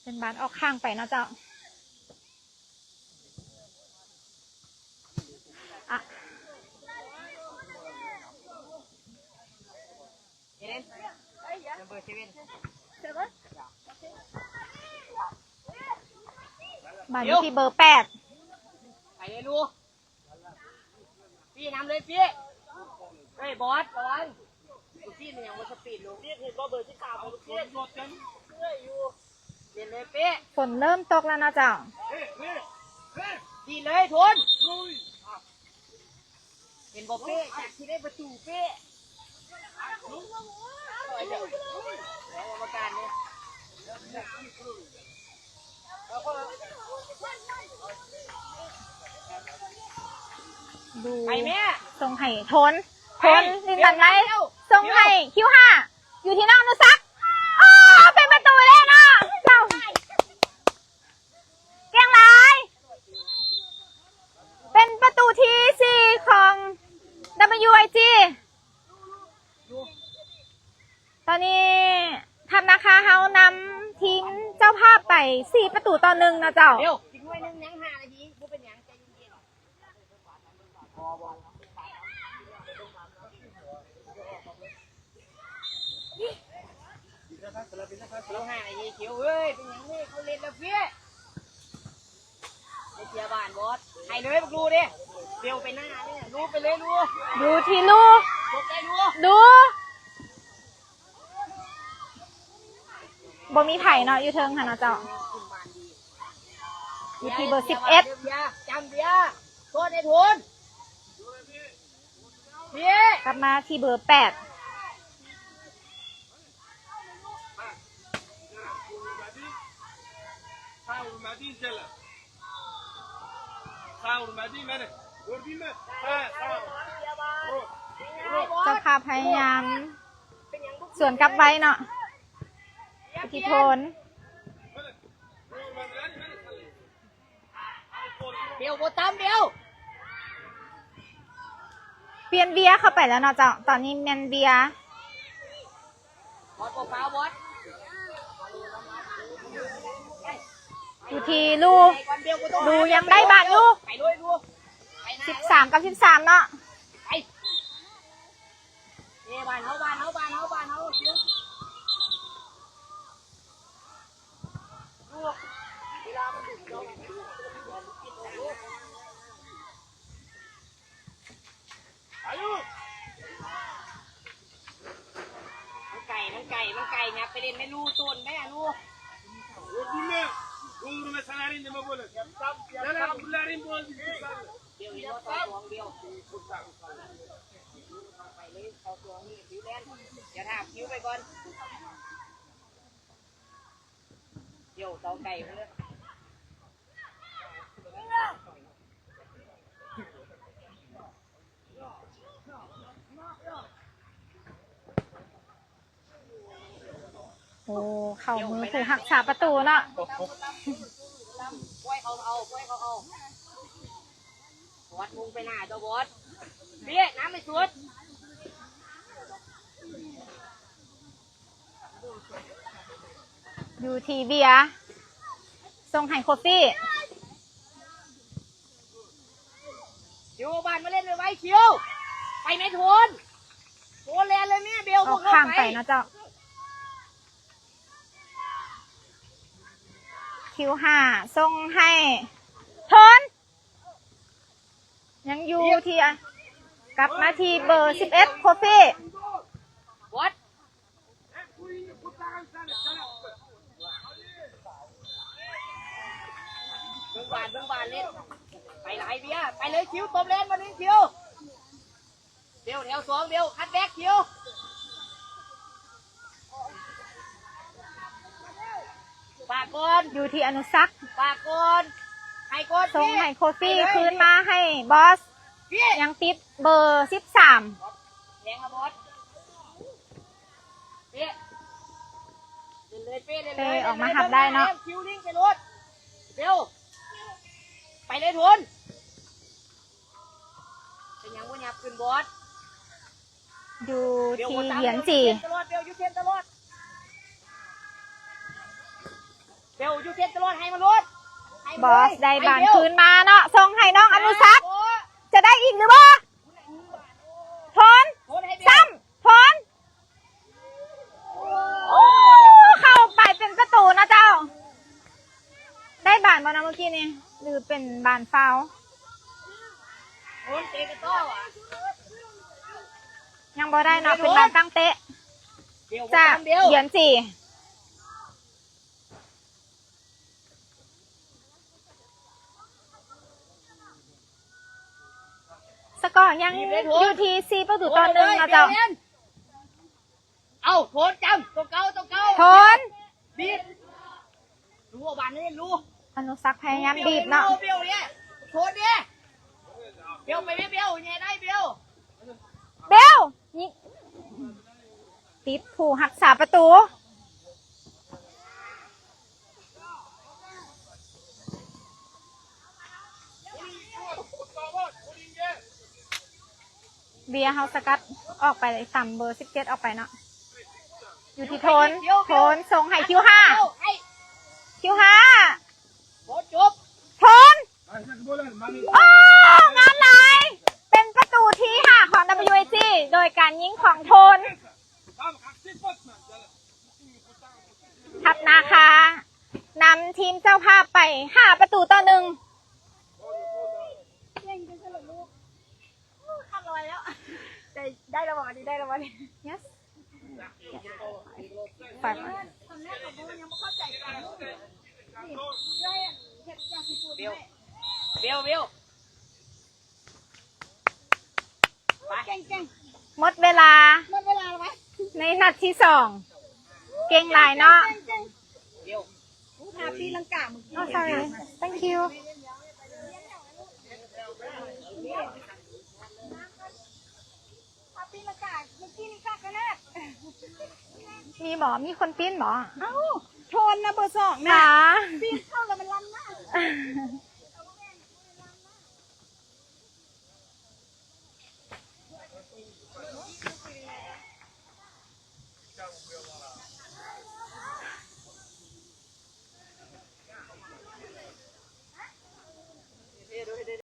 ເປັນບານອອກຂ້າງໄປເນາະເຈົ້າ. ອະ ບານຢູ່ທີ່ເບີແປດ. ໄປເລີຍລູກ. ປີ້ນຳເລີຍປີ້. ເຮີ້ຍ ບອດ ລະວັງ. ປີ້ມັນຍັງບໍ່ສະປີດລູກ. ເຫັນບໍ່ເບີສິບສາມ ເອົາເບື່ອສິບສາມ ເມື່ອຍຢູ່. ເຫຼັ້ນເລີຍປີ້. ຝົນເລີ່ມຕົກແລ້ວເນາະເຈົ້າ. ດີເລີຍ ໂທນ. ເຫັນບໍ່ເປ້ ຈາກທີ່ໄດ້ປະຕູເປ້. ດູ ໄປແມ່ ສົ່ງໃຫ້ໂທນ ໂທນ ໄປ ຫຼິ້ນບານໄວ້ ເດີວ ສົ່ງໃຫ້ຄິວຫ້າ ຢູ່ທີ່ນ້ອງອະນຸສັກ. ໂອ້ ເປັນປະຕູເລີຍເນາະ ເຈົ້າ. ກ່ຽງຫຼາຍ ເປັນປະຕູທີສີ່ຂອງ WIG. ຕອນນີ້ທັບນາຄາເຮົານຳທີມເຈົ້າພາບໄປສີ່ປະຕູຕໍ່ໜຶ່ງເນາະເຈົ້າ. ເອີ ອີກໜ້ອຍໜຶ່ງ ຍັງຫ້ານາທີ ບໍ່ເປັນຫຍັງ ໃຈເຢັນໆ. ເຮົາຫ້ານາທີຄິວເອີຍ ເປັນຫຍັງນີ້ ເຂົາເຫຼັ້ນແລ້ວເພຍ. ໄດ້ເສຍບານບອດ ໃຫ້ເລີຍບັກລູເດ້ ເບວໄປໜ້າເລີຍ ລູໄປເລີຍລູ. ຢູ່ທີ່ລູ ຈົບໄດ້ລູ. ດູ ບໍ່ມີໃຜເນາະ ຢູ່ເທິງຫັ້ນນະເຈົ້າ. ຢູ່ທີ່ເບີສິບເອັດ ຈຳເບຍ ໂທດໃຫ້ໂທນ. ກັບມາທີ່ເບີແປດ. ເຈົ້າພາບພະຍາຍາມສວນກັບໄວ້ເນາະ ອິດທິພົນ. ເບວບໍ່ຕຳ ເບວ. ປ່ຽນເບຍເຂົ້າໄປແລ້ວເນາະເຈົ້າ. ຕອນນີ້ແມ່ນເບຍ ບອດບໍ່ຟາວ ບອດ. ຢູ່ທີ່ລູ ລູຍັງໄດ້ບານຢູ່. ໄປເລີຍລູ ໄປໜ້າ ສິບສາມກັບສິບສາມເນາະ. ໄປ ເອີ ບານເຮົາ ບານເຮົາ ບານເຮົາ ບານເຮົາ. ມັນໄກ ມັນໄກ ມັນໄກ ຫຍັບໄປເຫຼັ້ນແມ່ລູ ໂຕນແມ່ລູ. ໄປເລີຍ ເຂົ້າຕົວນີ້ ຄິວແລ່ນ ຢ່າຖາມ ຄິວໄປກ່ອນ. ໂອ້ ເຂົ້າມືຜູ້ຮັກສາປະຕູເນາະ. ປ່ອຍເຂົາເອົາ ປ່ອຍເຂົາເອົາ. ບອດ ມຸງໄປໜ້າເຈົ້າບອດ ເບຍ ນຳໃຫ້ສຸດ. ຢູ່ທີ່ເບຍ ສົ່ງໃຫ້ໂຄຟີ. ຄິວບານມາເຫຼັ້ນໄວໆ ຄິວ ໄປແມ່ໂທນ ໂທນແລ່ນເລີຍແມ່ ເບວ ອອກຂ້າງໄປເນາະເຈົ້າ. ຄິວຫ້າ ສົ່ງໃຫ້ໂທນ ຍັງຢູ່ທີ່ ກັບມາທີ່ເບີສິບເອັດ ໂຄຟີ. ເບິ່ງບານ ເບິ່ງບານເຫຼັ້ນ ໄປຫຼາຍເບຍ ໄປເລີຍຄິວ ຕົບແລ່ນມາໜຶ່ງຄິວ. ເບວ ແຖວສອງ ເບວ ຄັດແບັກ ຄິວ ປາກກ່ອນ ຢູ່ທີ່ອະນຸສັກ ປາກກ່ອນ ໃຫ້ກ່ອນ ສົ່ງໃຫ້ໂຄຟີ ຄືນມາໃຫ້ບອດ ຍັງຕິດເບີສິບສາມ ແທງມາບອດ ເປ້ ເປັ ເປັ ເປັ ເປັ ເປັ ອອກມາຮັບໄດ້ເນາະ ຄິວລິງໄປໂລດ ເບວ ໄປເລີຍໂທນ. ເປັນຫຍັງບໍ່ຫຍັບຂຶ້ນບອດ? ຢູ່ທີ່ຫຽນຈີ່ ເບວຢູ່ເສັ້ນຕະຫຼອດ ເບວຢູ່ເສັ້ນຕະຫຼອດ ເບວຢູ່ເສັ້ນຕະຫຼອດ ໃຫ້ມັນໂລດ ໃຫ້ມັນ ບອສໄດ້ບານຄືນມາເນາະ ສົ່ງໃຫ້ນ້ອງອະນຸສັກ ຈະໄດ້ອີກຫຼືບໍ່? ໂທນ ໂທນໃຫ້ເບວ ຊ້ຳ ໂທນ ໂອ້ ເຂົ້າໄປເປັນປະຕູນະເຈົ້າ. ໄດ້ບານບໍ່ນະເມື່ອກີ້ນີ້ ຫຼືເປັນບານຟາວ? ໂທນເຕະກະຕໍ້ອະ ຍັງບໍ່ໄດ້ເນາະ ເປັນບານຕັ້ງເຕະ ເບວ ຈາກ ເບວ ຫຽນຈີ່. ສະກໍຍັງ ບີບເລີຍໂທນ ຢູ່ທີ່ສີ່ປະຕູຕໍ່ໜຶ່ງເນາະເຈົ້າ. ເອົາ ໂທນຈຳ ໂຕເກົ່າ ໂຕເກົ່າ ໂທນ ບີບ ຮູ້ວ່າບານນີ້ຮູ້ ອະນຸສັກພະຍາຍາມບີບເນາະ ເບວເດ້ ໂທນເດ້ ເບວໄປເບວ ແຍ່ໄດ້ເບວ ເບວ ຍິງ ຕິດຜູ້ຮັກສາປະຕູ. ເບຍເຮົາສະກັດອອກໄປ ຕຳເບີສິບເຈັດອອກໄປເນາະ ຢູ່ທີ່ໂທນ ໂທນສົ່ງໃຫ້ຄິວຫ້າ ຄິວຫ້າ ໂທນ ໂອ້ ງາມຫຼາຍ ເປັນປະຕູທີຫ້າຂອງ WAG ໂດຍການຍິງຂອງໂທນ ທັບນາຄາ ນຳທີມເຈົ້າພາບໄປຫ້າປະຕູຕໍ່ໜຶ່ງ. ເກັ່ງຈັງຊັ້ນລະລູກ ຄັນລອຍແລ້ວ ໄດ້ ໄດ້ແລ້ວບໍ່? ອັນນີ້ໄດ້ແລ້ວບໍ່? Yes. ໄປ ເບວ ເບວ ເບວ. ເກັ່ງໆ ໝົດເວລາ ໝົດເວລາແລ້ວວະ ໃນນັດທີສອງ ເກັ່ງຫຼາຍເນາະ ເກັ່ງໆ ເກັ່ງໆ ໂອ້ ທ່າຕີລັງກາມື້ກີ້ Oh, sorry. Thank you. ທ່າຕີລັງກາມື້ກີ້ນີ້ຄັກຂະໜາດ ມີບໍ່? ມີຄົນປີ້ນບໍ່? ເອົ້າ ໂທນນະ ເບີສອງນະ ປີ້ນເຂົ້າແລ້ວມັນລຳໜ້າ.